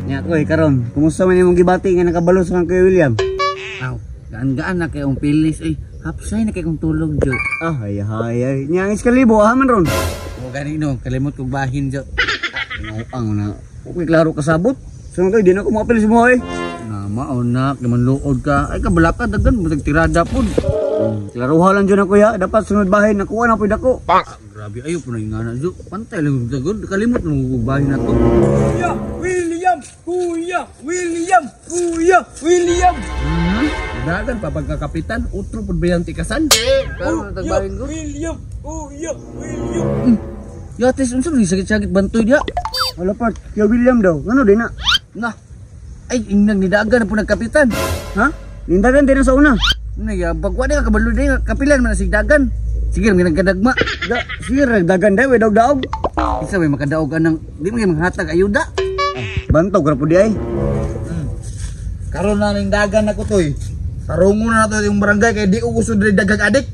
Nya koy karon, kumusta man imong gibati nga nakabalo sa kang Kuya William? Aw, gaan-gaan na kay ang pilis ay. Hapsay na kay kong tulog jo. Ah, ay ay ay. Nya ang iskalibo ah man ron. O gani no, kalimot kog bahin jo. Ang na. Okay klaro kasabot. So koy di na ko moapil sa mo eh. Na mao na, naman luod ka. Ay kabalaka daghan mo tirada pud. Klaruha lang dyan ako ya. Dapat sunod bahin nakuha na pud ako. Ah, grabe ayo po na yung nga na jo. Pantay lang dagod, kalimot lang kog bahin nato. Kuya William! Kuya William! Kuya William! Dagan pa pagkakapitan, utro pud ba yung tikasan? Klaro na tagbahin ko. William! Kuya William! Yatis unsa man sakit-sakit bantoy diha? Wala part, Kuya William daw. Ngano din na? Na. Ay ingnang nidagan na po nagkapitan. Ha? Nindagan din na sa una. Naya, bagwa di ka kabalo di kapilan man na sigdagan. Sige, lang nagkadagma. Da, sige, dagan daw, daog daog. Isa may makadaog anang di mo manghatag ayuda. Bantog ra pud di ay. Karon na ning dagan ako toy. Tarungon na nato yung barangay kay di ko gusto diri dagag adik.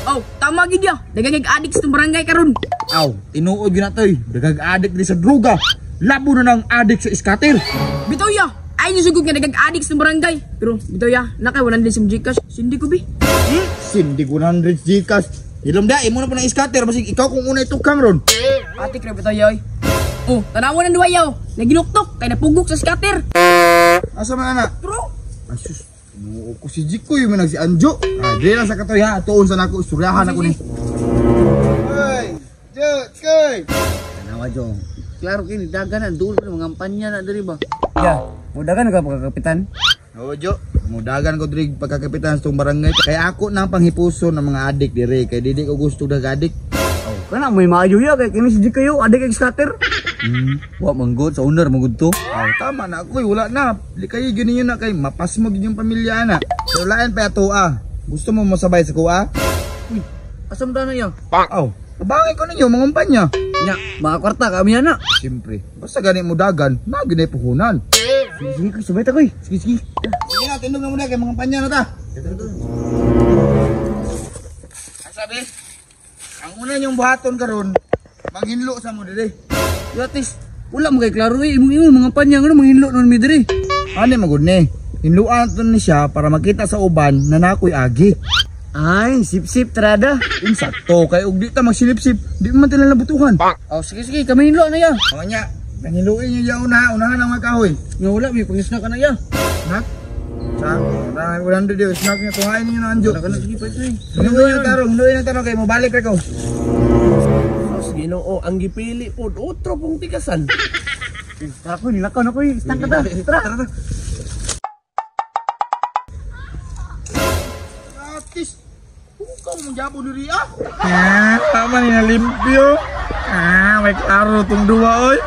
Oh, tama gid ya. Dagag adik sa barangay karon. Aw, tinuod gyud na toy. Dagag adik diri sa droga. Labo na nang adik sa iskater. Bitaw ya. Ay ni sugod nga dagag adik sa barangay. Pero bitaw ya, nakay 100 sa GCash. Sindi ko bi. Sindi 100 Gcash. Hilom da, imo na po ng iskater basig ikaw kung una itukang ron. Ate kre bitaw ya oy. Oh, tanawan ang duwa yaw. Naginuktok kay napugok sa scatter. Asa man ana? True. Asus, tinuod ko si Jikoy man si Anjo. Ah, dili lang sa katoy ha, tuon sa nako istoryahan ako ni. Hoy, Jo, Koy. Tanawa jo. Klaro kini dagan na duol pa mga kampanya na diri ba. Ya, mudagan ka pagkakapitan. Oo, Jo. Mudagan ko diri pagkakapitan sa tong barangay. Kay ako na ang panghipuso ng mga adik diri kay dili ko gusto dag adik. Oh, kana may maayo ya kay kini si Jikayo adik kay scatter. Wa manggod sa owner manggod to. Aw, tama na ako, wala na. Di kayo gini yun na kay mapasmo gid yung pamilya na. So lain pa ato ah. Gusto mo masabay sa kuha? Uy, asam na ya? Aw, kabangin ko ninyo mangumpanya. Nya, mga kwarta kami ana. Siyempre, basta gani mo dagan, na gini puhunan. Sige, sige, koy, sabay ta koy. Sige, sige. Sige na, tindog na muna kay mangumpanya na ta. Sabi, ang una niyong buhaton karon, manghinlo sa mo diri. Yatis, wala mo kay klaro eh. Imong imong mga panya ngano manghinlo nun mi diri. Ani magud ni. Hinluan to ni siya para makita sa uban na nakoy agi. Ay, sip-sip trada. Insakto kay og di ta magsilip-sip, di man tila nabutuhan. Oh, sige sige, kami hinlo na ya. O nya, nanghiluin niyo ya una, unahan ang mga kahoy. Nga wala mi pangisna ka na ya. Snack? Sa, unahan 100 diyo, snack niya tuhain niyo na anjo. Wala ka na sige pa ito eh. Hinuin na tarong, hinuin na tarong kay mobalik ra ko. Sus, Ginoo, ang gipili pod utro pong tikasan. Tara koy, nilakaw na koy. Stand ka ta. Tara. Atis, hukaw mo jabo diri ah. Ah, tama ni na limpyo. Ah, may klaro tong duwa oy.